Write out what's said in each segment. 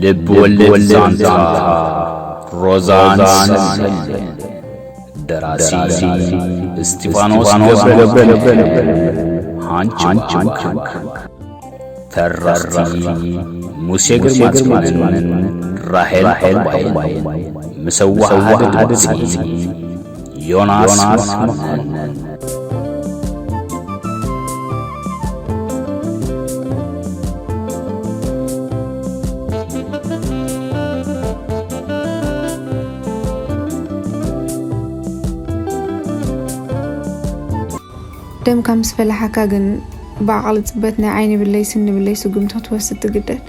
ልብ ወለድ ዛንታ ሮዛን ሰሌን። ደራሲ እስጢፋኖስ ገብረ፣ ሃንች ሃንች። ተረኽቲ ሙሴ ግርማጽዮንን ራሄል ሓወባይን። ምስ ኣወሃህዳ ድምጺ ዮናስ መኮንን። ደምካ ምስ ፈላሓካ ግን ብዓቕሊ ጽበት ናይ ዓይኒ ብለይ ስኒ ብለይ ስጉምቲ ክትወስድ ትግደድ።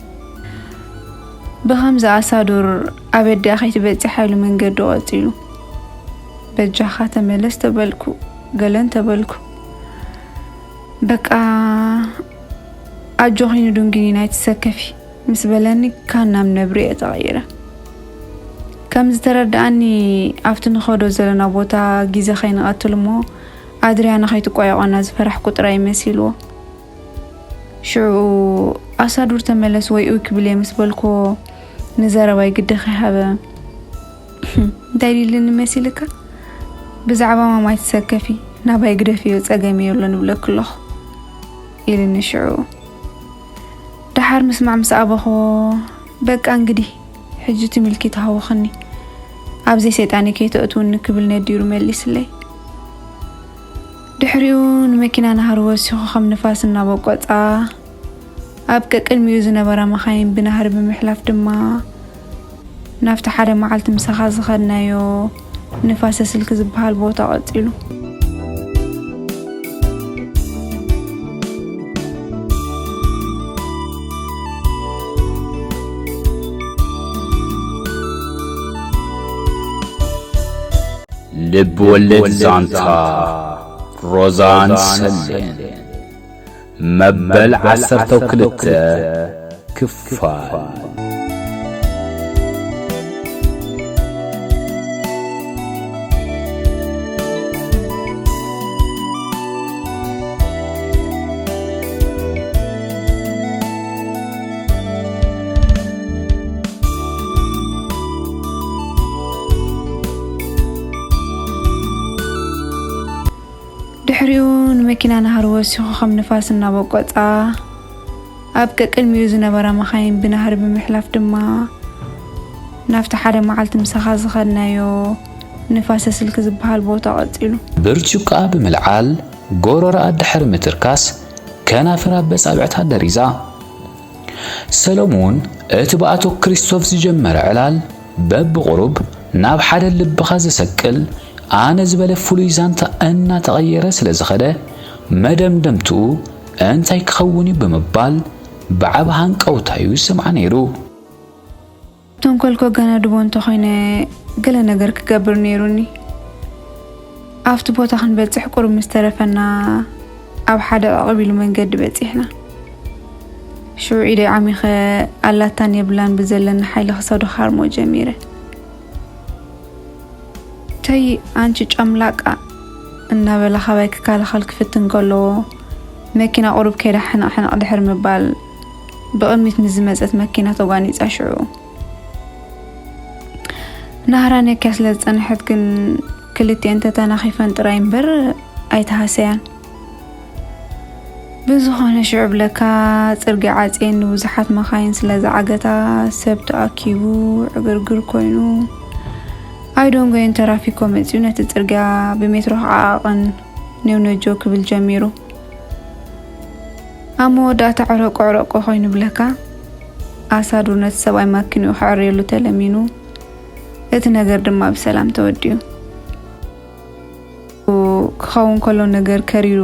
ብኸምዚ ኣሳዱር ኣብ ኣዲኣ ከይትበጽሕ ኢሉ መንገዱ ቀጺሉ። በጃኻ ተመለስ ተበልኩ፣ ገለ እንተበልኩ፣ በቃ ኣጆኺ ንዱንጊኒ ናይ ትሰከፊ ምስ በለኒ፣ ካብ ናብ ነብሪ እየ ተቐይረ። ከም ዝተረድኣኒ፣ ኣብቲ ንኸዶ ዘለና ቦታ ግዜ ከይንቐትል እሞ፣ ኣድርያ ንኸይትቋየቖና ዝፈራሕኩ ጥራይ መሲልዎ። ሽዑ፣ ኣሳዱር ተመለስ ወይ ኡይ ክብል እየ ምስ በልክዎ፣ ንዘረባይ ግዲ ከይሃበ፣ እንታይ ኢልኒ መሲልካ? ብዛዕባ ማማ ኣይትሰከፊ፣ ናባይ ግደፍዮ፣ ጸገም የብሉን እብለኪ ኣለኹ ኢልኒ ሽዑ። ደሓር ምስማዕ ምስ ኣበኽዎ፣ በቃ እንግዲህ ሕጂ ትም ኢልኪ ተሃውኽኒ፣ ኣብ ዘይሰይጣነይ ከይተእትውኒ ክብል ነዲሩ መሊስለይ። ድሕሪኡ ንመኪና ናህሪ ወሲኹ ከም ንፋስ እናበቆጻ፣ ኣብ ቀቅድሚኡ ዝነበራ መኻይን ብናህሪ ብምሕላፍ ድማ፣ ናብቲ ሓደ መዓልቲ ምሳኻ ዝኸድናዮ ንፋሰ ስልኪ ዝበሃል ቦታ ቀጺሉ። ልብ ወለድ ዛንታ ሮዛን ሰሌን። መበል ዓሰርተ ክልተ ክፋል። ድሕሪኡ ንመኪና ናህሪ ወሲኹ ከም ንፋስ እናበቆጻ፣ ኣብ ቀቅድሚኡ ዝነበራ መኻይን ብናህሪ ብምሕላፍ ድማ፣ ናብቲ ሓደ መዓልቲ ምሳኻ ዝኸድናዮ ንፋሰ ስልኪ ዝበሃል ቦታ ቀጺሉ። ብርጭቆኣ ብምልዓል፣ ጎረሮኣ ድሕሪ ምትርካስ፣ ከናፍራ በጻብዕታ ደሪዛ። ሰሎሙን እቲ ብኣቶ ክሪስቶፍ ዝጀመረ ዕላል በብቑሩብ ናብ ሓደ ልብኻ ዘሰቅል ኣነ ዝበለ ፍሉይ ዛንታ እናተቐየረ ስለ ዝኸደ፣ መደምደምትኡ እንታይ ክኸውን እዩ ብምባል ብዓቢ ሃንቀውታ እዩ ዝሰምዓ ነይሩ። ተንኮልኮ ገና ድቦ እንተኾይነ ገለ ነገር ክገብር ነይሩኒ። ኣብቲ ቦታ ክንበጽሕ ቁሩብ ምስ ተረፈና፣ ኣብ ሓደ ዕቕብ ኢሉ መንገዲ በጺሕና። ሽዑ ኢደይ ዓሚኸ ኣላታን የብላን ብዘለኒ ሓይሊ ክሰዶ ሃርሞ ጀሚረ። "ተይ ኣንቺ ጨምላቃ!" እናበለ ካባይ ክከላኸል ክፍትን ከሎ፣ መኪና ቁሩብ ከይዳ ሕንቕ ሕንቕ ድሕሪ ምባል፣ ብቕድሚት ንዝመጸት መኪና ተጓኒጻ ሽዑ። ናህራ ነኪያ ስለ ዝጸንሐት ግን ክልቲኤን ተተናኺፈን ጥራይ እምበር ኣይተሃሰያን። ብዝኾነ ሽዑ ብለካ ጽርግያ ዓጽየን ንብዙሓት መኻይን ስለ ዝዓገታ ሰብ ተኣኪቡ ዕግርግር ኮይኑ ኣይደንጎየን ተራፊኮ መጺኡ ነቲ ጽርግያ ብሜትሮ ክዓቕን ኔው ነጆ ክብል ጀሚሩ። ኣብ መወዳእታ ዕረቆ ዕረቆ ኮይኑ ብለካ ኣሳዱር ነቲ ሰብኣይ ማኪንኡ ከዕርየሉ ተለሚኑ እቲ ነገር ድማ ብሰላም ተወዲኡ። ክኸውን ከሎ ነገር ከሪሩ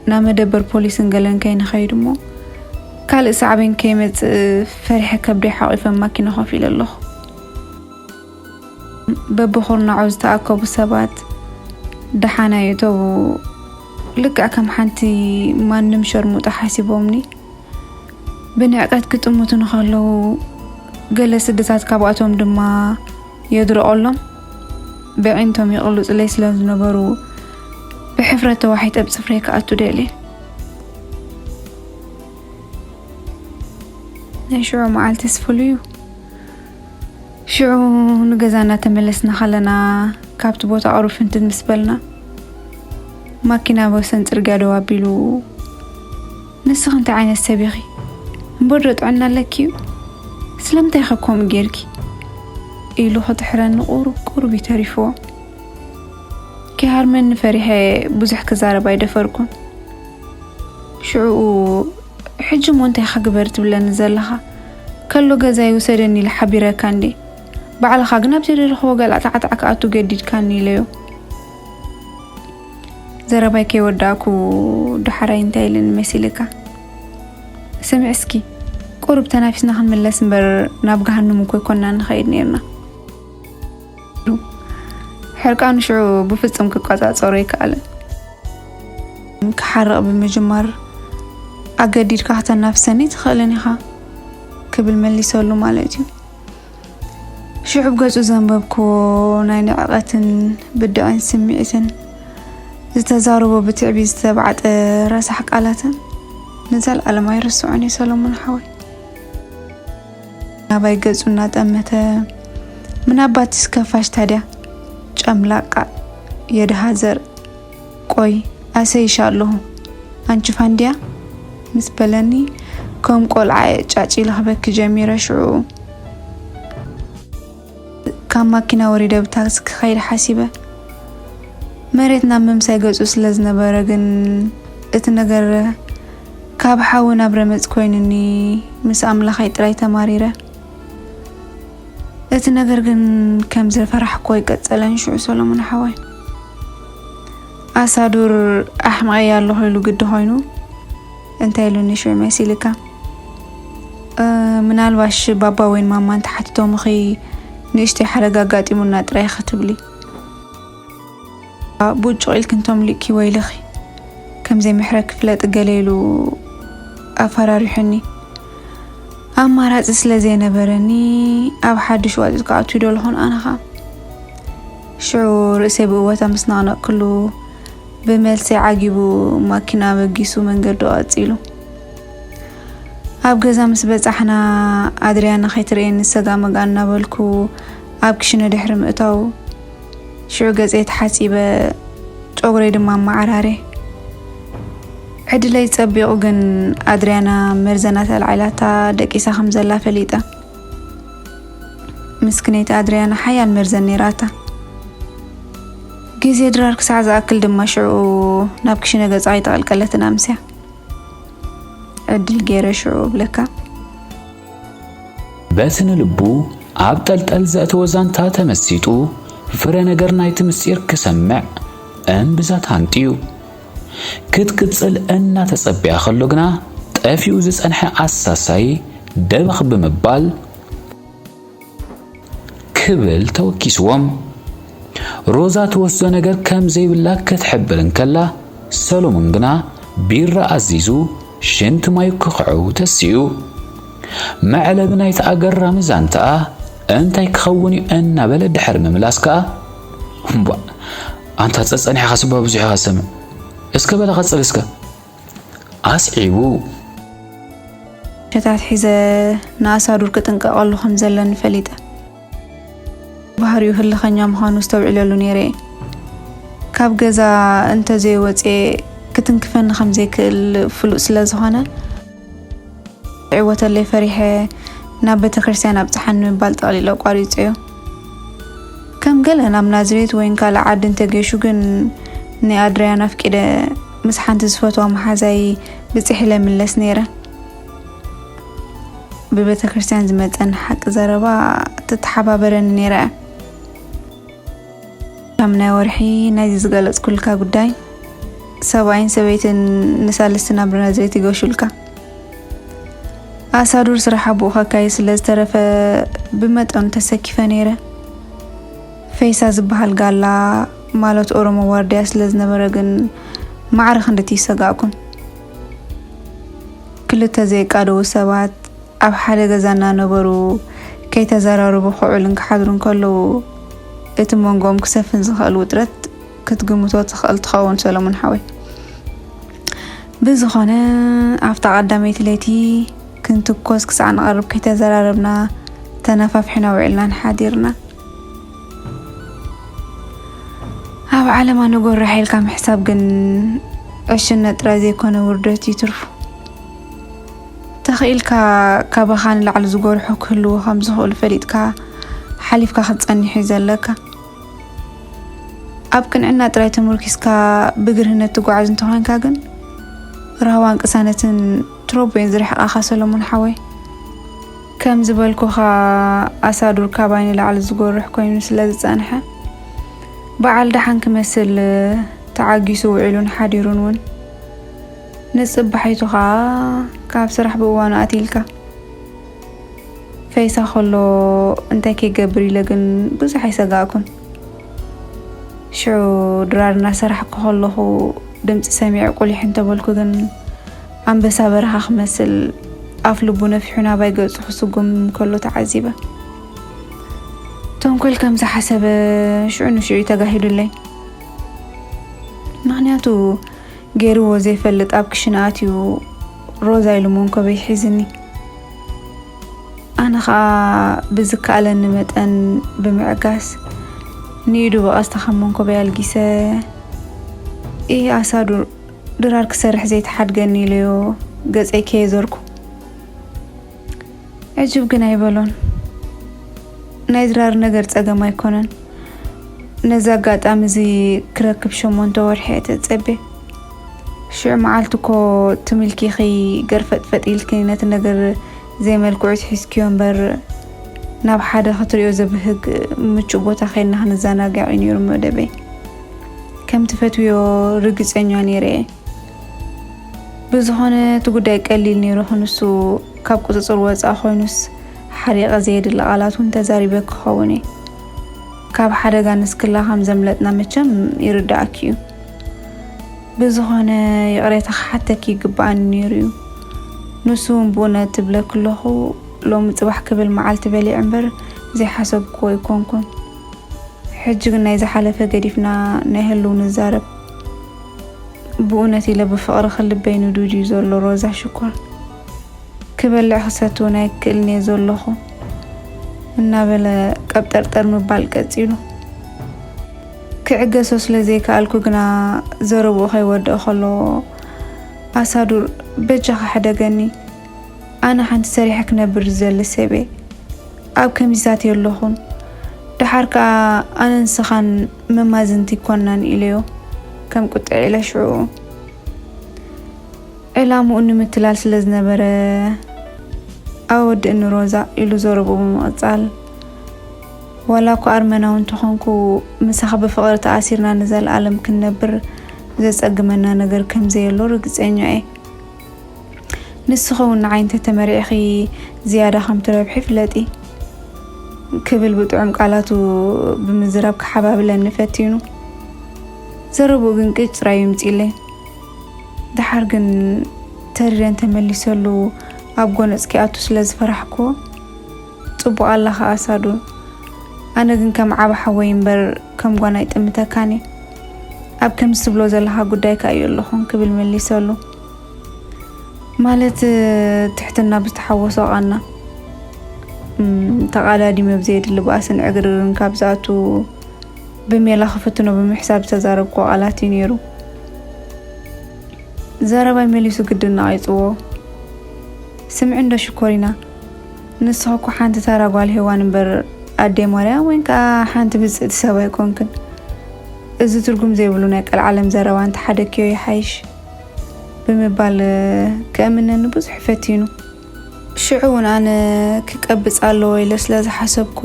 ናብ መደበር ፖሊስን ገለን ከይንኸይድ እሞ ካልእ ሳዕቤን ከይመጽእ ፈሪሐ ከብደይ ሓቒፈ ማኪና ኮፍ ኢለ ኣለኹ። በብኹርናዑ ዝተኣከቡ ሰባት ደሓን ኣየእተዉ። ልክዕ ከም ሓንቲ ማንም ሸርሙጣ ሓሲቦምኒ። ብንዕቀት ክጥምቱ እንከለዉ፣ ገለ ስድታት ካብኣቶም ድማ የድርቐሎም። ብዒንቶም ይቕልጹለይ ስለ ዝነበሩ፣ ብሕፍረት ተዋሒጠ ኣብ ጽፍረይ ክኣቱ ደልየ። ናይ ሽዑ መዓልትስ ፍሉይ እዩ። ሽዑ ንገዛ እናተመለስና ከለና፣ ካብቲ ቦታ ቁሩብ ፍንትት ምስ በልና፣ ማኪና ኣብ ወሰን ጽርግያ ደው ኣቢሉ፣ "ንስኺ እንታይ ዓይነት ሰብ ኢኺ? እምበር ዶ ጥዕና ኣለኪ እዩ? ስለምንታይ ኢኺ ከምኡ ጌርኪ?" ኢሉ ክጥሕረኒ ቁሩብ ቁሩብ እዩ ተሪፍዎ። ከይሃርመኒ ፈሪሐ ብዙሕ ክዛረብ ኣይደፈርኩን። ሽዑኡ፣ "ሕጂ እሞ እንታይ ክግበር ትብለኒ ዘለኻ? ከሎ ገዛይ ውሰደኒ ኢለ ሓቢረካ እንዴ? ባዕልኻ ግን ኣብቲ ደረኽቦ ገላዕታዕታዕ ክኣቱ ገዲድካኒ" ኢለዮ። ዘረባይ ከይወዳእኩ፣ "ደሓራይ እንታይ ኢለኒ መሲልካ? ስምዒ እስኪ፣ ቁሩብ ተናፊስና ክንምለስ እምበር ናብ ገሃነም እኮ ኣይኮንና ንኸይድ ነይርና" ኢሉ። ሕርቃኑ ሽዑ ብፍጹም ክቆጻጸሮ ኣይከኣለን። "ክሓርቕ ብምጅማር ኣገዲድካ ከተናፍሰኒ ትኽእልን ኢኻ" ክብል መሊሰሉ ማለት እዩ። ሽዑ ኣብ ገጹ ዘንበብኩዎ ናይ ንዕቐትን ብድዐን ስምዒትን፣ ዝተዛረቦ ብትዕቢት ዝተባዕጠ ረሳሕ ቃላትን ንዘለኣለም ኣይርስዖን እየ ሰሎሞን ሓወይ። ናባይ ገጹ እናጠመተ፣ "ምን አባትሽ ከፋሽ ታዲያ? ጨምላቃ የድሃ ዘር። ቆይ ኣሰይሻ ኣለኹ፣ ኣንቺ ፋንድያ?" ምስ በለኒ፣ ከም ቆልዓ እየ ጫጭ ኢለ ክበኪ ጀሚረ። ሽዑ ካብ ማኪና ወሪደ ብታክሲ ክኸይድ ሓሲበ። መሬት ናብ ምምሳይ ገጹ ስለ ዝነበረ ግን፣ እቲ ነገር ካብ ሓዊ ናብ ረመጽ ኮይኑኒ፣ ምስ ኣምላኸይ ጥራይ ተማሪረ። እቲ ነገር ግን ከም ዝፈራሕኩዎ ኣይቀጸለን። ሽዑ ሰሎሞን ሓወይ፣ ኣሳዱር ኣሕምቐያ ኣለኹ ኢሉ ግዲ ኮይኑ፣ እንታይ ኢሉኒ ሽዑ መሲልካ? እ፣ ምናልባሽ ባባ ወይን ማማ እንተሓቲቶምኺ ንእሽተይ ሓደጋ ኣጋጢሙና ጥራይ ኢኺ ትብሊ። ቡጩቕ ኢልኪ እንተምሊእኪ ወይልኺ፣ ከም ዘይምሕረኪ ፍለጢ ገለ ኢሉ ኣፈራሪሑኒ። ኣማራጺ ስለ ዘይነበረኒ ኣብ ሓድሽ ዋጢጥ ክኣቱ ደለኹን ኣነ ኸኣ። ሽዑ ርእሰይ ብእወታ ምስ ነቕነቕክሉ ብመልሰይ ዓጊቡ ማኪና በጊሱ መንገዱ ቀጺሉ። ኣብ ገዛ ምስ በጻሕና ኣድርያና ከይትርእየኒ ሰጋ መጋ እናበልኩ ኣብ ክሽነ ድሕሪ ምእታው ሽዑ ገጸይ ተሓጺበ፣ ጨጉረይ ድማ ኣመዓራርየ። ዕድለይ ጸቢቑ ግን ኣድርያና መርዘና ተላዒላታ ደቂሳ ከም ዘላ ፈሊጠ። ምስክነይቲ ኣድርያና ሓያል መርዘን ነይራታ። ግዜ ድራር ክሳዕ ዝኣክል ድማ ሽዑ ናብ ክሽነ ገጻ ኣይተቐልቀለትን ኣምስያ። ዕድል ገይረ ሽዑ እብለካ። በቲ ንልቡ ኣብ ጠልጠል ዘእተወ ዛንታ ተመሲጡ፣ ፍረ ነገር ናይቲ ምስጢር ክሰምዕ እምብዛ ተሃንጥዩ። ክትቅጽል እናተጸበያ ከሎ ግና፣ ጠፊኡ ዝጸንሐ ኣሳሳይ ደበኽ ብምባል ክብል ተወኪስዎም። ሮዛ ትወስዶ ነገር ከም ዘይብላ ክትሕብር እንከላ፣ ሰሎሞን ግና ቢራ ኣዚዙ ሽንቲ ማዩ ክኽዕው ተሲኡ። መዕለቢ ናይቲ ኣገራሚ ዛንታኣ እንታይ ክኸውን እዩ እናበለ ድሕሪ ምምላስ ከኣ፣ እምቧእ፣ ኣንታ ጸጸኒሕኻ ስባ ብዙሕ ኢኻ ዝሰምዕ። እስከ በለ ቀጽል እስከ። ኣስዒቡ። ሸታት ሒዘ ንኣሳዱር ክጥንቀቐሉ ከም ዘለኒ ፈሊጠ። ባህሪኡ ህልኸኛ ምዃኑ ኣስተውዒለሉ ነይረ እየ። ካብ ገዛ እንተዘይወፅኤ ክትንክፈኒ ከም ዘይክእል ፍሉጥ ስለ ዝኾነ፣ ክዕወተለይ ፈሪሐ ናብ ቤተ ክርስቲያን ኣብፅሓኒ ምባል ጠቕሊሉ ኣቋሪፁ እዩ። ከም ገለ ናብ ናዝሬት ወይን ካልእ ዓዲ እንተገይሹ ግን ንኣድርያን ኣፍቂደ ምስ ሓንቲ ዝፈትዋ መሓዛይ ብፅሕ ኢለ እምለስ ነይረ። ብቤተ ክርስቲያን ዝመፀኒ ሓቂ ዘረባ ትተሓባበረኒ ነይራ እያ። ሻሙናይ ወርሒ ናይዚ ዝገለፅኩልካ ጉዳይ፣ ሰብኣይን ሰበይትን ንሳልስቲ ናብ ናዝሬት ይገሹልካ። ኣሳዱር ስራሕ ኣቦኡ ከካይድ ስለ ዝተረፈ ብመጠኑ ተሰኪፈ ነይረ። ፈይሳ ዝበሃል ጋላ ማለት ኦሮሞ ዋርድያ ስለ ዝነበረ ግን ማዕረ ክንድቲ ይሰጋእኩን። ክልተ ዘይቃደዉ ሰባት ኣብ ሓደ ገዛ እናነበሩ ከይተዘራረቡ ክውዕሉን ክሓድሩን ከለዉ፣ እቲ መንጎኦም ክሰፍን ዝኽእል ውጥረት ክትግምቶ ትኽእል ትኸውን ሰለሙን ሓወይ። ብዝኾነ፣ ኣብታ ቀዳመይቲ ለይቲ ክንትኮስ ክሳዕ ንቐርብ ከይተዘራረብና ተነፋፊሕና ውዒልናን ሓዲርና። ኣብ ዓለማ ንጎርሕ ኢልካ ምሕሳብ ግን ዕሽነት ጥራይ ዘይኮነ ውርደት እዩ ትርፉ። ተኽኢልካ ካባኻ ንላዕሊ ዝጎርሑ ክህልዉ ከም ዝኽእሉ ፈሊጥካ ሓሊፍካ ክትጸንሕ እዩ ዘለካ። ኣብ ቅንዕና ጥራይ ተመርኪስካ ብግርህነት ትጓዓዝ እንተኾንካ ግን ራህዋን ቅሳነትን ትረቦ እየን ዝርሕቓኻ ሰሎሞን ሓወይ። ከም ዝበልኩኻ ኣሳዱር ካባይ ንላዕሊ ዝጎርሕ ኮይኑ ስለ ዝጸንሐ በዓል ደሓን ክመስል ተዓጊሱ ውዒሉን ሓዲሩን እውን ንጽባሒቱ ኸኣ ካብ ስራሕ ብእዋኑ ኣትይልካ። ፈይሳ ከሎ እንታይ ከይገብር ኢለ ግን ብዙሕ ኣይሰጋእኩን። ሽዑ ድራር እናሰራሕኩ ከለኹ ድምፂ ሰሚዐ ቁሊሕ እንተበልኩ ግን ኣንበሳ በረኻ ክመስል ኣፍ ልቡ ነፊሑ ናባይ ገፁ ክስጉም ከሎ ተዓዚበ። ተንኮል ከም ዝሓሰበ ሽዑ ንሽዑ ተጋሂዱለይ። ምኽንያቱ ገይርዎ ዘይፈልጥ ኣብ ክሽነ ኣትዩ ሮዛ ኢሉ መንኮበይ ሒዝኒ። ኣነ ኸኣ ብዝከኣለኒ መጠን ብምዕጋስ ንኢዱ ብቐስታ ካብ መንኮበይ ኣልጊሰ፣ "ኢህ ኣሳዱር፣ ድራር ክሰርሕ ዘይትሓድገኒ" ኢለዮ ገጸይ ከየዞርኩ። ዕጅብ ግን ኣይበሎን። ናይ ድራር ነገር ጸገም ኣይኮነን። ነዚ ኣጋጣሚ እዚ ክረክብ ሸሞንተ ወርሒ እየ ተጸብየ። ሽዑ መዓልቲ እኮ ትምልኪኺ ገርፈጥፈጥ ኢልኪ ነቲ ነገር ዘይመልክዑ ትሒዝክዮ እምበር ናብ ሓደ ክትሪኦ ዘብህግ ምቹእ ቦታ ከይድና ክንዘናጋዕ እዩ ነይሩ መደበይ። ከም ትፈትውዮ ርግጸኛ ነይረ እየ። ብዝኾነ እቲ ጉዳይ ቀሊል ነይሩ ክንሱ ካብ ቁጽጽር ወጻኢ ኮይኑስ ሓሪቐ ዘየድሊ ቃላት እውን ተዛሪበ ክኸውን እየ። ካብ ሓደጋ ንስክላ ከም ዘምለጥና መቸም ይርዳእኪ እዩ። ብዝኾነ ይቕሬታ ክሓተኪ ይግብኣኒ ነይሩ እዩ። ንሱ እውን ብእውነት ትብለኪ ኣለኹ ሎሚ ጽባሕ ክብል መዓልቲ በሊዐ እምበር ዘይሓሰብክዎ ኣይኮንኩን። ሕጂ ግን ናይ ዝሓለፈ ገዲፍና ናይ ህልው ንዛረብ። ብእውነት ኢለ ብፍቕሪ ክልበይ ንዱድ እዩ ዘሎ ሮዛ ሽኮር። ክበልዕ ክሰቲ እውን ኣይክእልን እየ ዘለኹ እናበለ ቀብጠርጠር ምባል ቀጺሉ። ክዕገሶ ስለ ዘይከኣልኩ ግና ዘረብኡ ከይወደኦ ከሎ ኣሳዱር በጃኻ ሕደገኒ። ኣነ ሓንቲ ሰሪሐ ክነብር ዝደሊ ሰብ እየ። ኣብ ከምዚታት የለኹን። ደሓር ከኣ ኣነ ንስኻን መማዝንቲ ይኮናን ኢለዮ ከም ቁጥዕ ኢለ ሽዑ። ዕላምኡ ንምትላል ስለ ዝነበረ ኣወድእኒ ሮዛ ኢሉ ዘረብኡ ብምቕጻል፣ ዋላ እኳ ኣርመናዊ እንተኾንኩ ምሳኻ ብፍቕሪ ተኣሲርና ንዘለኣለም ክንነብር ዘጸግመና ነገር ከም ዘየሎ ርግጸኛ እየ። ንስኺ እውን ንዓይ እንተተመሪዕኺ ዝያዳ ከም ትረብሒ ፍለጢ ክብል ብጥዑም ቃላቱ ብምዝራብ ክሓባብለኒ ፈቲኑ። ዘረብኡ ግን ቅጭ ጥራይ ይምጺለይ። ደሓር ግን ተሪረ እንተመሊሰሉ ኣብ ጎነጽ ክኣቱ ስለ ዝፈራሕኩዎ፣ ጽቡቕ ኣላ ኸኣ ሳዱ። ኣነ ግን ከም ዓቢ ሓወይ እምበር ከም ጓና ኣይጥምተካን እየ። ኣብ ከምዚ ትብሎ ዘለኻ ጉዳይ ከኣ እዩ ኣለኹን ክብል መሊሰሉ። ማለት ትሕትና ብዝተሓወሶ ቓና። እም፣ ተቓዳዲመ ብዘየድሊ ባእስን ዕግርግርን ካብ ዝኣቱ ብሜላ ክፍትኖ ብምሕሳብ ዝተዛረብክዎ ቃላት እዩ ነይሩ። ዘረባይ መሊሱ ግድን ነቒጽዎ። ስምዒ እንዶ ሽኮሪና፣ ንስኺ እኮ ሓንቲ ተራ ጓል ሄዋን እምበር ኣደ ማርያም ወይ ከኣ ሓንቲ ብጽእቲ ሰብ ኣይኮንክን። እዚ ትርጉም ዘይብሉ ናይ ቀልዓለም ዘረባ እንተሓደክዮ ይሓይሽ ብምባል ከእምነኒ ብዙሕ ፈቲኑ። ሽዑ እውን ኣነ ክቀብጽ ኣለዎ ኢለ ስለ ዝሓሰብኩ፣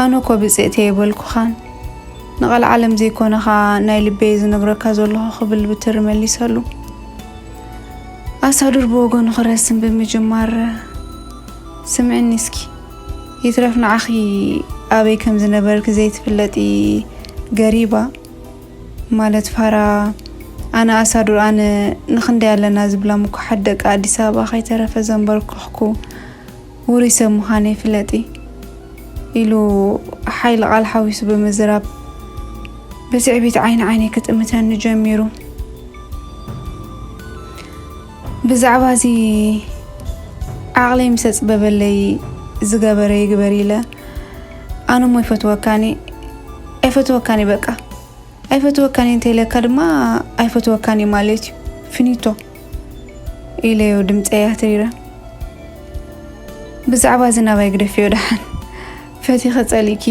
ኣነ እኮ ብጽእቲ ኣይበልኩኻን፣ ንቐልዓለም ዘይኮነኻ ናይ ልበይ ዝነግረካ ዘለኹ ክብል ብትሪ መሊሰሉ። ኣሳዱር ብወገኑ ክረስን ብምጅማር፣ ስምዕኒ እስኪ፣ ይትረፍ ንዓኺ ኣበይ ከም ዝነበርኪ ዘይትፍለጢ ገሪባ፣ ማለት ፋራ፣ ኣነ ኣሳዱር ኣነ ንኽንደይ ኣለና ዝብላ ምኩሓት ደቂ ኣዲስ ኣበባ ከይተረፈ ዘንበርኩኽኩ ውሩይ ሰብ ምዃነይ ፍለጢ ኢሉ ሓይሊ ቃል ሓዊሱ ብምዝራብ ብትዕቢት ዓይኒ ዓይነይ ክጥምተኒ ጀሚሩ። ብዛዕባ እዚ ዓቕለይ ምስ ኣጽበበለይ ዝገበረ ይግበር ኢለ፣ ኣነ እሞ ኣይፈትወካን እየ፣ ኣይፈትወካን እየ በቃ። ኣይፈትወካን እየ እንተኢለካ ድማ ኣይፈትወካን እየ ማለት እዩ። ፊኒቶ ኢለዮ ድምፀይ ኣትሪረ። ብዛዕባ እዚ ናባይ ግደፍዮ ደሓን። ፈቲኸ ጸሊእኪ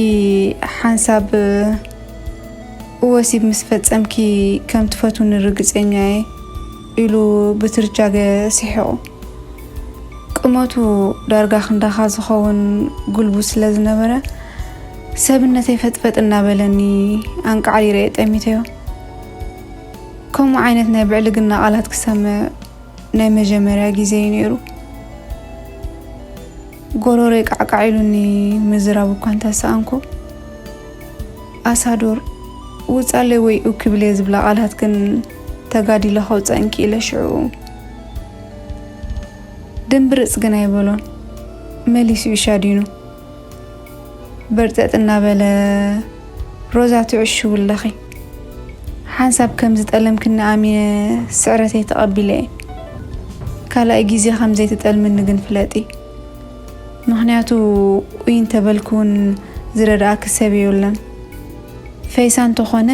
ሓንሳብ ወሲብ ምስ ፈጸምኪ ከም ትፈትውኒ ርግጸኛ እየ ኢሉ ብትርጃገ ስሒቑ። ቁመቱ ዳርጋ ክንዳኻ ዝኸውን ጉልቡት ስለ ዝነበረ ሰብነተይ ፈጥፈጥ እናበለኒ ኣንቃዕሪረ እየ ጠሚተዮ። ከምኡ ዓይነት ናይ ብዕልግና ቃላት ክሰምዕ ናይ መጀመርያ ግዜ እዩ ነይሩ። ጎሮሮይ ቃዕቃዕ ኢሉኒ ምዝራብ እኳ እንተሰኣንኩ፣ ኣሳዶር ውጻለይ ወይ እው ክብል እየ ዝብላ ቃላት ግን ተጋዲለ ከውጸእን ክኢለ ሽዕኡ። ድምብርጽ ግን ኣይበሎን፣ መሊሱ እዩ ሻዲኑ። በርጠጥ እናበለ፣ ሮዛ ትዕሽው ኣለኺ። ሓንሳብ ከም ዝጠለምክኒ ኣሚነ ስዕረተይ ተቐቢለ እየ። ካልኣይ ግዜ ከም ዘይትጠልምኒ ግን ፍለጢ። ምኽንያቱ ኡይ እንተበልኩ እውን ዝረድኣኪ ሰብ የለን። ፈይሳ እንተኾነ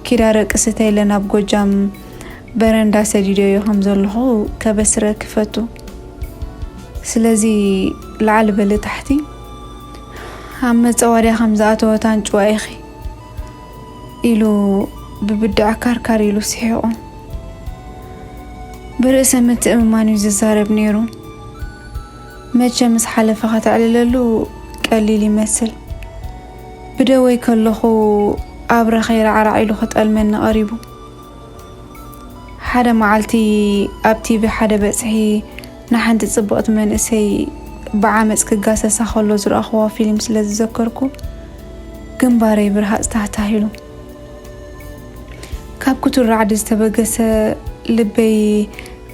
ኪዳ ረቂ ስተይለ ናብ ጎጃም በረንዳ ሰዲደዮ ከም ዘለኹ ከበስረኪ ፈቱ። ስለዚ ላዕሊ በሊ ታሕቲ ኣብ መጸዋድያ ከም ዝኣተወት ኣንጭዋ ኢኺ ኢሉ ብብድዐ ካርካር ኢሉ ስሒቑ። ብርእሰ ምትእምማን እዩ ዝዛረብ ነይሩ። መቸ ምስ ሓለፈ ከተዕልለሉ ቀሊል ይመስል። ብደወይ ከለኹ ኣብረኸይ ራዕራዕ ኢሉ ክጠልመኒ ቀሪቡ። ሓደ መዓልቲ ኣብ ቲቪ ሓደ በጽሒ ንሓንቲ ጽብቕቲ መንእሰይ ብዓመጽ ክጋሰሳ ከሎ ዝረኣኽዋ ፊልም ስለ ዝዘከርኩ ግንባረይ ብርሃጽ ታህታህ ኢሉ። ካብ ክቱር ራዕዲ ዝተበገሰ ልበይ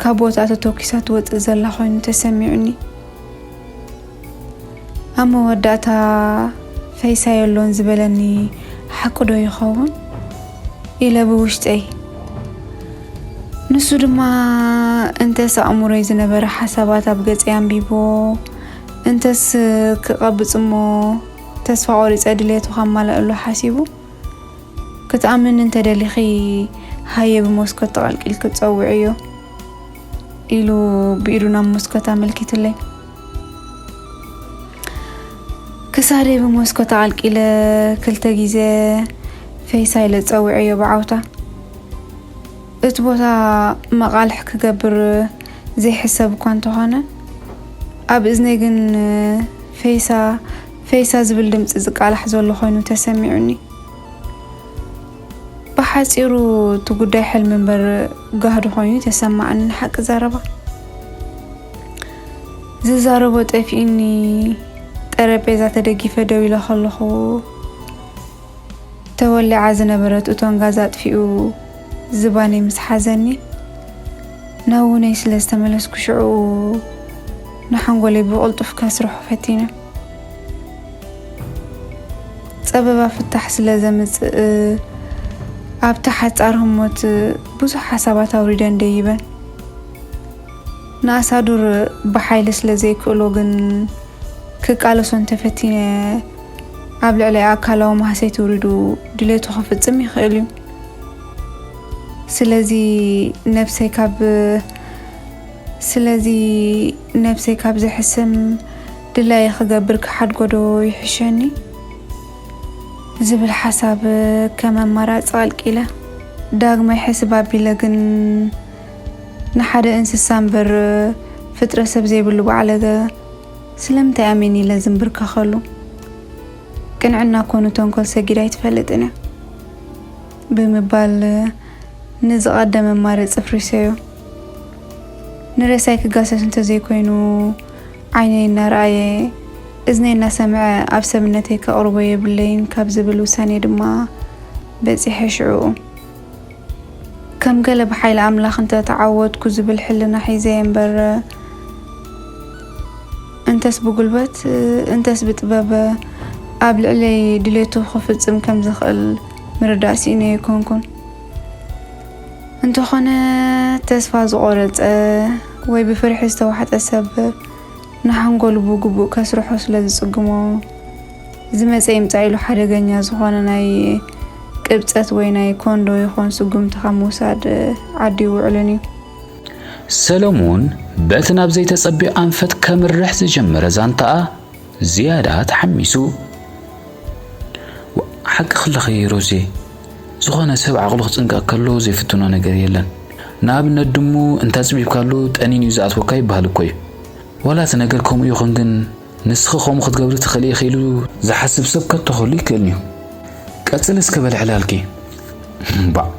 ካብ ቦታኣ ተተኲሳ ትወጽእ ዘላ ኮይኑ ተሰሚዑኒ። ኣብ መወዳእታ ፈይሳ የሎን ዝበለኒ ሓቂ ዶ ይኸውን ኢለ ብውሽጠይ። ንሱ ድማ እንተስ ኣእምሮይ ዝነበረ ሓሳባት ኣብ ገጸይ ኣንቢቦ፣ እንተስ ክቐብጽ እሞ ተስፋ ቆሪጸ ድሌቱ ከማልኣሉ ሓሲቡ፣ ክትኣምንኒ እንተደሊኺ ሃየ ብመስኮት ተቐልቂልኪ ጸውዕዮ ኢሉ ብኢዱ ናብ መስኮት ኣመልኪትለይ። ክሳደይ ብመስኮት ኣቐልቂለ ክልተ ግዜ ፈይሳ ኢለ ጸውዐዮ ብዓውታ። እቲ ቦታ መቓልሕ ክገብር ዘይሕሰብ እኳ እንተኾነ፣ ኣብ እዝነይ ግን ፈይሳ፣ ፈይሳ ዝብል ድምፂ ዝቃላሕ ዘሎ ኮይኑ ተሰሚዑኒ። ብሓፂሩ እቲ ጉዳይ ሕልሚ እምበር ጋህዲ ኮይኑ ተሰማዓኒ። ንሓቂ ዘረባ ዝዛረቦ ጠፊኡኒ። ጠረጴዛ ተደጊፈ ደው ኢለ ከለኹ ተወሊዓ ዝነበረት እቶን ጋዝ ኣጥፊኡ ዝባነይ ምስ ሓዘኒ፣ ናብ ውነይ ስለ ዝተመለስኩ ሽዕኡ ንሓንጎለይ ብቕልጡፍ ከስርሖ ፈቲነ። ጸበባ ፍታሕ ስለ ዘምጽእ ኣብቲ ሓጻር ህሞት ብዙሕ ሓሳባት ኣውሪደን ደይበን። ንኣሳዱር ብሓይሊ ስለ ዘይክእሎ ግን ክቃለሶ እንተፈቲነ ኣብ ልዕሊ ኣካላዊ ማህሰይቲ ውሪዱ ድሌቱ ክፍጽም ይኽእል እዩ። ስለዚ ነብሰይ ካብ ስለዚ ነብሰይ ካብ ዝሕስም ድላየ ክገብር ክሓድጎ ዶ ይሕሸኒ ዝብል ሓሳብ ከም ኣማራጺ ቀልቂለ። ዳግማይ ሕስብ ኣቢለ ግን ንሓደ እንስሳ እምበር ፍጥረት ሰብ ዘይብሉ ባዕለገ ስለምንታይ ኣሜን ኢለ ዝንብርከኸሉ? ቅንዕና ኮኑ ተንኮል ሰጊድ ኣይትፈልጥን እያ ብምባል ንዝቐደመ ማረ ጽፍሪ ሰዮ። ንሬሳይ ክጋሰስ እንተዘይኮይኑ ዓይነይ እናረኣየ እዝነይ እናሰምዐ ኣብ ሰብነተይ ከቕርቦ የብለይን ካብ ዝብል ውሳኔ ድማ በጺሐ ሽዕኡ። ከም ገለ ብሓይሊ ኣምላኽ እንተተዓወትኩ ዝብል ሕልና ሒዘ እየ እምበር፣ እንተስ ብጉልበት እንተስ ብጥበብ ኣብ ልዕለይ ድሌቱ ክፍጽም ከም ዝኽእል ምርዳእ ስኢነ ኣይኮንኩን። እንተኾነ ተስፋ ዝቖረጸ ወይ ብፍርሒ ዝተዋሕጠ ሰብ ንሓንጎሉ ብግቡእ ከስርሖ ስለ ዝጽግሞ፣ ዝመጸ ይምጻእ ኢሉ ሓደገኛ ዝኾነ ናይ ቅብጸት ወይ ናይ ኮንዶ ይኾን ስጉምቲ ካብ ምውሳድ ዓዲ ይውዕልን እዩ። ሰለሙን በቲ ናብ ዘይተጸብዮ ኣንፈት ከምርሕ ዝጀመረ ዛንታኣ ዝያዳ ተሓሚሱ። ሓቂ ክለኺ ሮዜ፣ ዝኾነ ሰብ ዓቕሉ ክጽንቀቕ ከሎ ዘይፍትኖ ነገር የለን። ንኣብነት ድሙ እንተጽቢብካሉ ጠኒን እዩ ዝኣትወካ ይበሃል እኮ እዩ። ዋላ እቲ ነገር ከምኡ ይኹን ግን ንስኺ ከምኡ ክትገብሪ ትኽእሊ ኢኺ ኢሉ ዝሓስብ ሰብ ከቶ ክህሉ ይክእልን እዩ። ቀጽሊ እስከ በል ዕላልኪ። ባዕ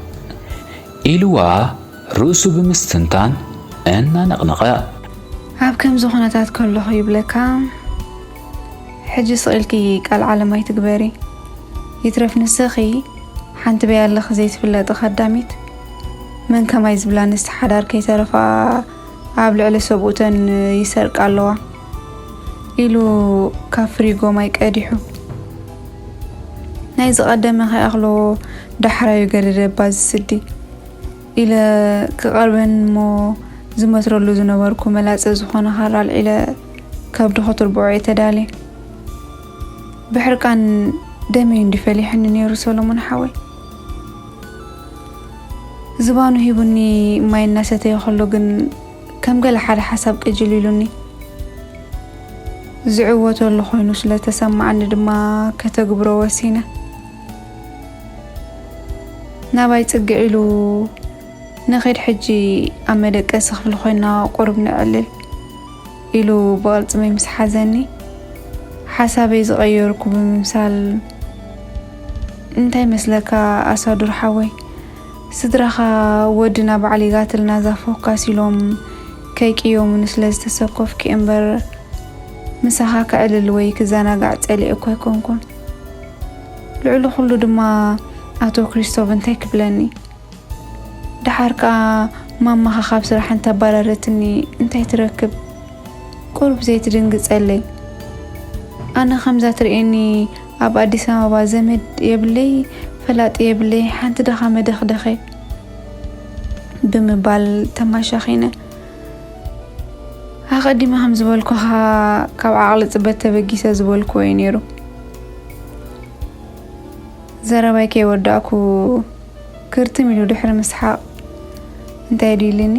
ኢልዋ ርእሱ ብምስትንታን እናነቕነቐ። ኣብ ከምዚ ኩነታት ከለኹ ይብለካ፣ ሕጂ ስቕ ኢልኪ ቃል ዓለም ኣይትግበሪ። ይትረፍ ንስኺ ሓንቲ በይ ኣለኺ ዘይትፍለጢ ከዳሚት፣ መን ከማይ ዝብላ ንስቲ ሓዳር ከይተረፋ ኣብ ልዕሊ ሰብኡተን ይሰርቃ ኣለዋ ኢሉ ካብ ፍሪጎ ማይ ቀዲሑ። ናይ ዝቐደመ ከይኣኽሎ ዳሕራዩ ገደደባ ዝስዲ ኢለ ክቐርበን እሞ ዝመትረሉ ዝነበርኩ መላጸ ዝኾነ ካራ ኣልዒለ ከብዱ ክትርብዖ እየ ተዳልየ። ብሕርቃን ደመይ እንዲ ፈሊሕኒ ነይሩ ሰሎሞን ሓወይ። ዝባኑ ሂቡኒ ማይ እናሰተየ ከሎ ግን ከም ገለ ሓደ ሓሳብ ቅጅል ኢሉኒ። ዝዕወተሉ ኮይኑ ስለ ተሰማዓኒ ድማ ከተግብሮ ወሲነ። ናባይ ጽግዕ ኢሉ ንኺድ ሕጂ ኣብ መደቀሲ ክፍሊ ኮይና ቁሩብ ነዕልል ኢሉ ብቕልጽመይ ምስ ሓዘኒ ሓሳበይ ዝቐየርኩ ብምምሳል እንታይ መስለካ ኣሳዱር ሓወይ ስድራኻ ወድና ባዕሊጋትልና ዛፎካስ ኢሎም ከይቅየሙኒ ስለ ዝተሰኮፍኪ እምበር ምሳኻ ክዕልል ወይ ክዘናጋዕ ጸሊኤ እኮ ኣይኮንኩን። ልዕሊ ኩሉ ድማ ኣቶ ክሪስቶቭ እንታይ ክብለኒ? ደሓር ከኣ ማማኻ ካብ ስራሕ እንተባረረትኒ እንታይ ትረክብ? ቁሩብ ዘይትድንግጸለይ። ኣነ ከምዛ ትርእየኒ ኣብ ኣዲስ ኣበባ ዘመድ የብለይ፣ ፈላጢ የብለይ፣ ሓንቲ ደኻ መደኽደኸ ብምባል ተማሻኺነ። ኣቐዲመ ከም ዝበልኩኻ ካብ ዓቕሊ ጽበት ተበጊሰ ዝበልኩዎ እዩ ነይሩ። ዘረባይ ከይወዳእኩ ክርትም ኢሉ ድሕሪ ምስሓቕ እንታይ ድዩ ኢልኒ?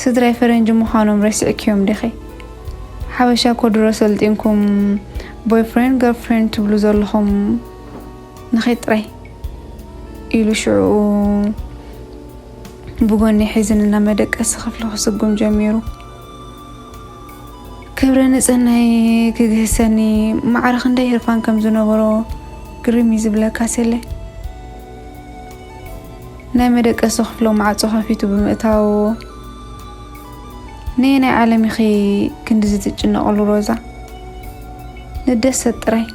ስድራይ ፈረንጂ ምዃኖም ረሲዕክዮም ዲኺ? ሓበሻ እኮ ድሮ ሰልጢንኩም boyfriend girlfriend ትብሉ ዘለኹም ንኺድ ጥራይ ኢሉ ሽዑ ብጎኒ ሒዝኒ ናብ መደቀሲ ክፍሊ ክስጉም ጀሚሩ። ክብረ ንጽህናይ ክግህሰኒ ማዕረ ክንደይ ህርፋን ከም ዝነበሮ ግርም እዩ ዝብለካ ሰለ። ናይ መደቀሲ ክፍሎም ማዕጾ ከፊቱ ብምእታው ነየናይ ዓለም ኢኺ ክንድዚ ትጭነቕሉ ሮዛ? ንደሰት ጥራይ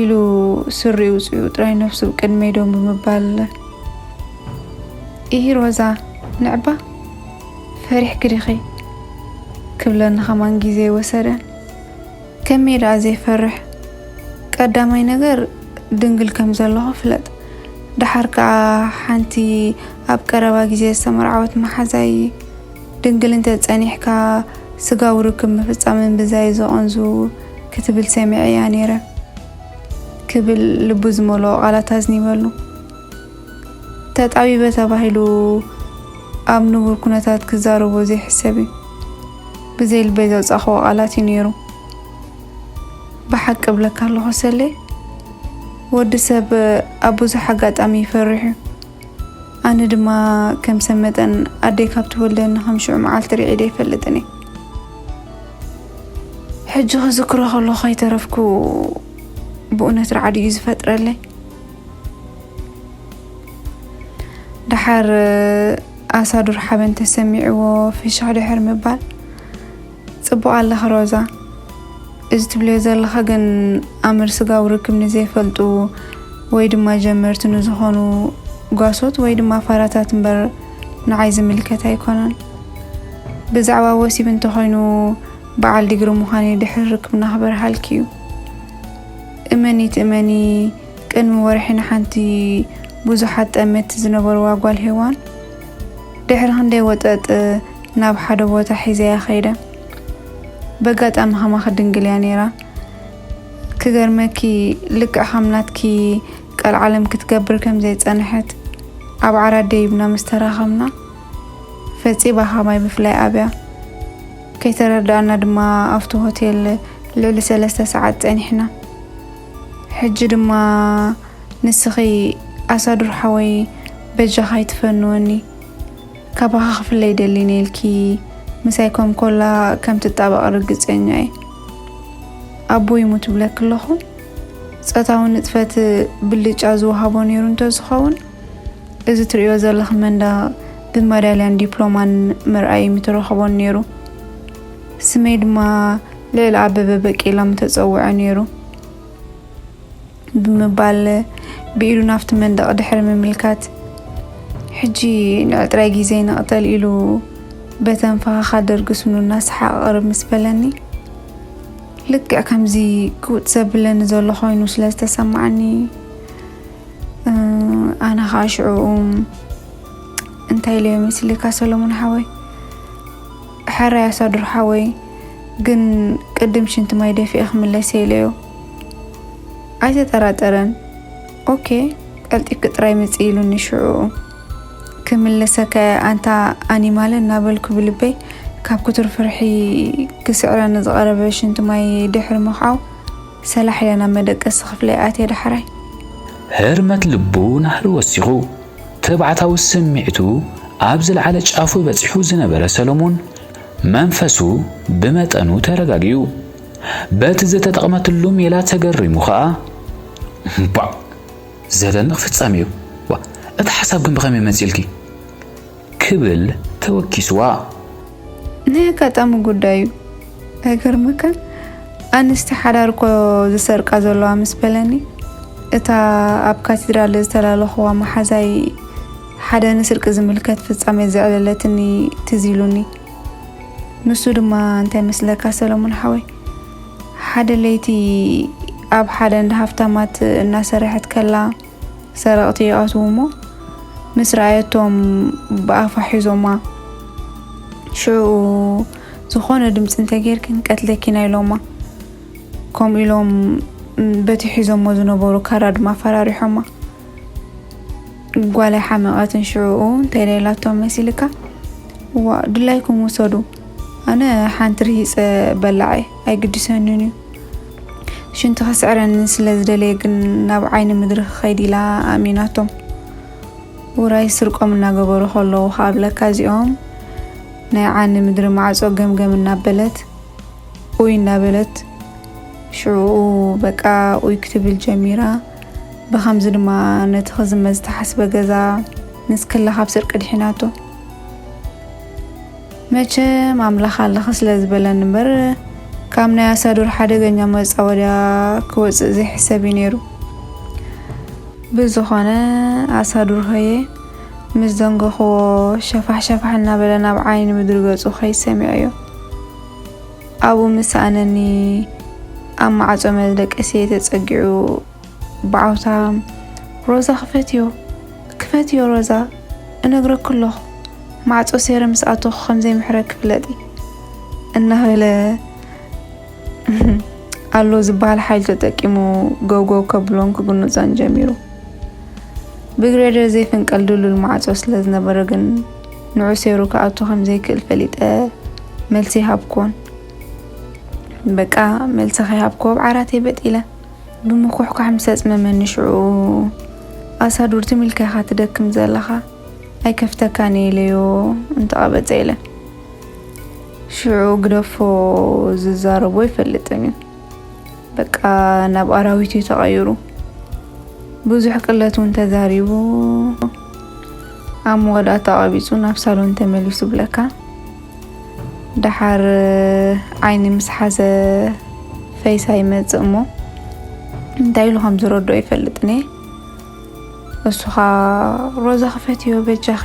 ኢሉ ስሪኡ ውጽኡ ጥራይ ነፍሱ ብቅድመይ ደው ብምባል ኢሂ ሮዛ ንዕባ ፈሪሕኪ ዲኺ ክብለኒ ከማን ግዜ ወሰደ። ከመይ ደኣ ዘይፈርሕ? ቀዳማይ ነገር ድንግል ከም ዘለኹ ፍለጥ። ደሓር ከኣ ሓንቲ ኣብ ቀረባ ግዜ ዝተመርዓወት መሓዛይ ድንግል እንተ ጸኒሕካ ስጋዊ ርክብ ምፍጻም እምብዛ እዩ ዘቐንዙ ክትብል ሰሚዐያ ነይረ ክብል ልቡ ዝመልኦ ቃላት ኣዝኒበሉ። ተጣቢበ ተባሂሉ ኣብ ንቡር ኩነታት ክዛረቦ ዘይሕሰብ እዩ። ብዘይ ልበይ ዘውጻእክዎ ቃላት እዩ ነይሩ። ብሓቂ እብለካ ኣለኹ ሰሌ፣ ወዲ ሰብ ኣብ ብዙሕ ኣጋጣሚ ይፈርሕ እዩ። ኣነ ድማ ከም ሰብ መጠን ኣደይ ካብ ትወልደኒ ከም ሽዑ መዓልቲ ርዒደ ኣይፈልጥን እየ። ሕጂ ክዝክሮ ከለኹ ከይተረፍኩ ብእውነት ራዕዲ እዩ ዝፈጥረለይ። ደሓር ኣሳዱር ሓበን ተሰሚዕዎ ፍሽኽ ድሕር ምባል፣ ጽቡቕ ኣለኺ ሮዛ። እዚ ትብልዮ ዘለኺ ግን ኣምር ስጋዊ ርክብ ንዘይፈልጡ ወይ ድማ ጀመርቲ ንዝኾኑ ጓሶት ወይ ድማ ፋራታት እምበር ንዓይ ዝምልከት ኣይኮነን። ብዛዕባ ወሲብ እንተኾይኑ በዓል ዲግሪ ምዃነይ ድሕሪ ርክብና ክበርሃልኪ እዩ። እመኒ ትእመኒ ቅድሚ ወርሒ ንሓንቲ ብዙሓት ጠመቲ ዝነበርዋ ጓል ሄዋን ድሕሪ ክንደይ ወጠጥ ናብ ሓደ ቦታ ሒዘያ ኸይደ። በጋጣሚ ከማኺ ድንግል እያ ነይራ። ክገርመኪ፣ ልክዕ ከም ናትኪ ቀልዓለም ክትገብር ከም ዘይጸንሐት ኣብ ዓራት ደይብና ምስ ተራኸብና፣ ፈጺማ ከማይ ብፍላይ ኣብያ። ከይተረዳእና ድማ ኣብቲ ሆቴል ልዕሊ ሰለስተ ሰዓት ጸኒሕና። ሕጂ ድማ ንስኺ ኣሳዱር ሓወይ በጃኻ ኣይትፈንወኒ፣ ካባኻ ክፍለይ ደሊነ ኢልኪ ምሳይ ከም ኮላ ከም ትጣበቕ ርግጸኛ እየ። ኣቦ ይሙት እብለኪ ኣለኹ። ጾታዊ ንጥፈት ብልጫ ዝወሃቦ ነይሩ እንተዝኸውን፣ እዚ ትርእዮ ዘለኺ መንደቕ ብመዳልያን ዲፕሎማን ምርኣይ ምተረኸቦን ነይሩ። ስመይ ድማ ልዕሊ ኣበበ በቂላ ምተጸውዐ ነይሩ ብምባል ብኢዱ ናብቲ መንደቕ ድሕሪ ምምልካት፣ ሕጂ ንዕጥራይ ግዜ ንቕተል ኢሉ በተንፈኻኻ ደርጊ ስኑ እናሰሓቐ ቅርብ ምስ በለኒ፣ ልክዕ ከምዚ ክውጥ ዘብለኒ ዘሎ ኮይኑ ስለ ዝተሰማዓኒ፣ እ፣ ኣነ ኸዓ ሽዑ እንታይ ኢለዮ መሲልካ ሰሎሞን ሓወይ? ሕራይ ኣሳዱር ሓወይ፣ ግን ቅድም ሽንቲ ማይ ደፊኤ ክምለስ እየ ኢለዮ። ኣይተጠራጠረን። ኦኬ፣ ቀልጢፍኪ ጥራይ ምጺ ኢሉኒ ሽዑ። ክምለሰካ እየ ኣንታ ኣኒማል እናበልኩ ብልበይ ካብ ክቱር ፍርሒ ክስዕረኒ ዝቐረበ ሽንቲ ማይ ድሕሪ ምኽዓው ሰላሕ ኢለ ናብ መደቀሲ ክፍለይ ኣትየ ዳሕራይ። ህርመት ልቡ ናህሪ ወሲኹ፣ ተባዕታዊ ስምዒቱ ኣብ ዝለዓለ ጫፉ በጺሑ ዝነበረ ሰሎሞን፣ መንፈሱ ብመጠኑ ተረጋጊኡ። በቲ ዝተጠቕመትሉ ሜላ ተገሪሙ ኸኣ፣ "ባዕ! ዘደንቕ ፍጻሜ እዩ። ዋ፣ እቲ ሓሳብ ግን ብኸመይ መጺእልኪ?" ክብል ተወኪስዋ። ናይ ኣጋጣሚ ጉዳይ እዩ። ኣይገርመካን? ኣንስቲ ሓዳር እኮ ዝሰርቃ ዘለዋ ምስ በለኒ፣ እታ ኣብ ካቴድራል ዝተላለኽዋ መሓዛይ ሓደ ንስርቂ ዝምልከት ፍጻሜ ዘዕለለትኒ ትዝ ኢሉኒ። ንሱ ድማ እንታይ መስለካ ሰለሞን ሓወይ? ሓደ ለይቲ ኣብ ሓደ እንዳ ሃፍታማት እናሰረሐት ከላ ሰረቕቲ ይኣትዉ እሞ ምስ ረኣየቶም ብኣፋ ሒዞማ። ሽዑ ዝኾነ ድምፂ እንተጌርኪ ንቀትለኪ ኢና ኢሎማ። ከምኡ ኢሎም በቲ ሒዞሞ ዝነበሩ ካራ ድማ ኣፈራሪሖማ። ጓል ኣይሓመቐትን ሽዑኡ እንታይ ኢላቶም መሲልካ? ዋ ድላይኩም ውሰዱ፣ ኣነ ሓንቲ ርሂፀ በላዕ እየ ኣይግድሰንን እዩ። ሽንቲ ከስዕረኒ ስለ ዝደለየ ግን ናብ ዓይኒ ምድሪ ክኸይድ ኢላ ኣእሚናቶም። ውራይ ስርቆም እናገበሩ ከለዉ ከኣ ብለካ እዚኦም ናይ ዓይኒ ምድሪ ማዕጾ ገምገም እናበለት ኡይ እናበለት ሽዑኡ በቃ ኡይ ክትብል ጀሚራ። ብኸምዚ ድማ ነቲ ክዝመት ዝተሓስበ ገዛ ንስክላ ካብ ስርቂ ድሒናቶ። መቸም ኣምላኽ ኣለኺ ስለ ዝበለኒ እምበር ካብ ናይ ኣሳዱር ሓደገኛ መጻወድያ ክወጽእ ዘይሕሰብ እዩ ነይሩ። ብዝኾነ ኣሳዱር ሆየ ምስ ዘንገኽዎ ሸፋሕ ሸፋሕ እናበለ ናብ ዓይኒ ምድሪ ገጹ ክኸይድ ሰሚዐዮ። ኣብኡ ምስ ሰኣነኒ ኣብ ማዕጾ መደቀስየ ተጸጊዑ ብዓውታ ሮዛ ክፈትዮ ክፈትዮ ሮዛ እነግረኪ ኣለኹ ማዕጾ ሴረ ምስ ኣተኹ ከም ዘይምሕረኪ ፍለጢ እናበለ ኣሎ ዝበሃል ሓይሊ ተጠቂሙ ገውገው ከብሎን ክግንጾን ጀሚሩ። ብግሬደር ዘይፍንቀል ድሉል ማዕጾ ስለ ዝነበረ ግን ንዑ ሴሩ ክኣቱ ከም ዘይክእል ፈሊጠ መልሲ ይሃብኩዎን። በቃ መልሲ ከይሃብኩዎ ኣብ ዓራተይ በጥ ኢለ ብምኩሕኳሕ ምስ ኣጽመመኒ ሽዑ ኣሳዱር ትም ኢልካ ኢኻ ትደክም ዘለኻ ኣይከፍተካን እየ ኢለዮ እንተቐበጸ ኢለ። ሽዑ ግደፎ ዝዛረቦ ኣይፈልጥን እዩ። በቃ ናብ ኣራዊት እዩ ተቐይሩ። ብዙሕ ቅለት እውን ተዛሪቡ ኣብ መወዳእታ ኣቐቢጹ ናብ ሳሎን ተመሊሱ ብለካ። ደሓር ዓይኒ ምስ ሓዘ ፈይሳ ይመጽእ እሞ እንታይ ኢሉ ከም ዝረድኦ ይፈልጥን እየ። እሱ ኸኣ ሮዛ ክፈትዮ በጃኺ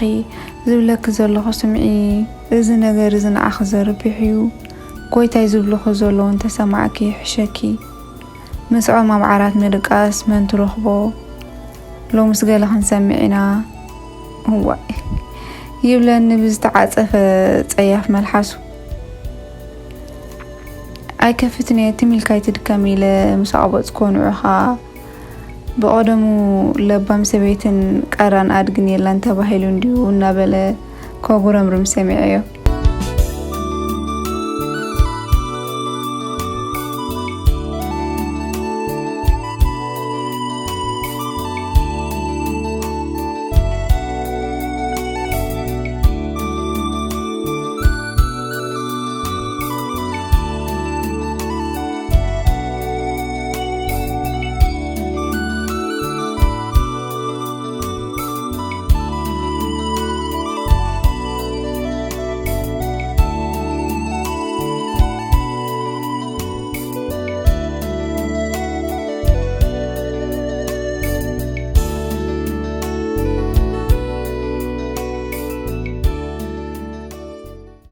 ዝብለኪ ዘለኹ ስምዒ፣ እዚ ነገር እዚ ንዓኺ ዘርብሕ እዩ። ጎይታይ ዝብልኹ ዘለዉ እንተሰማዕኪ ይሕሸኪ። ምስዖም ኣብ ዓራት ምድቃስ መን ትረኽቦ? ሎምስ ገለ ክንሰምዕ ኢና። እዋይ ይብለኒ ብዝተዓጸፈ ጸያፍ መልሓሱ። ኣይከፍትን እየ፣ ትም ኢልካ ኣይትድከም ኢለ ምስ ኣቕበጽኩዎ ንዑ ኸኣ ብቐደሙ ለባም ሰበይትን ቀራን ኣድግን የላን ተባሂሉ እንድዩ እናበለ ከጉረምርም ሰሚዐዮ።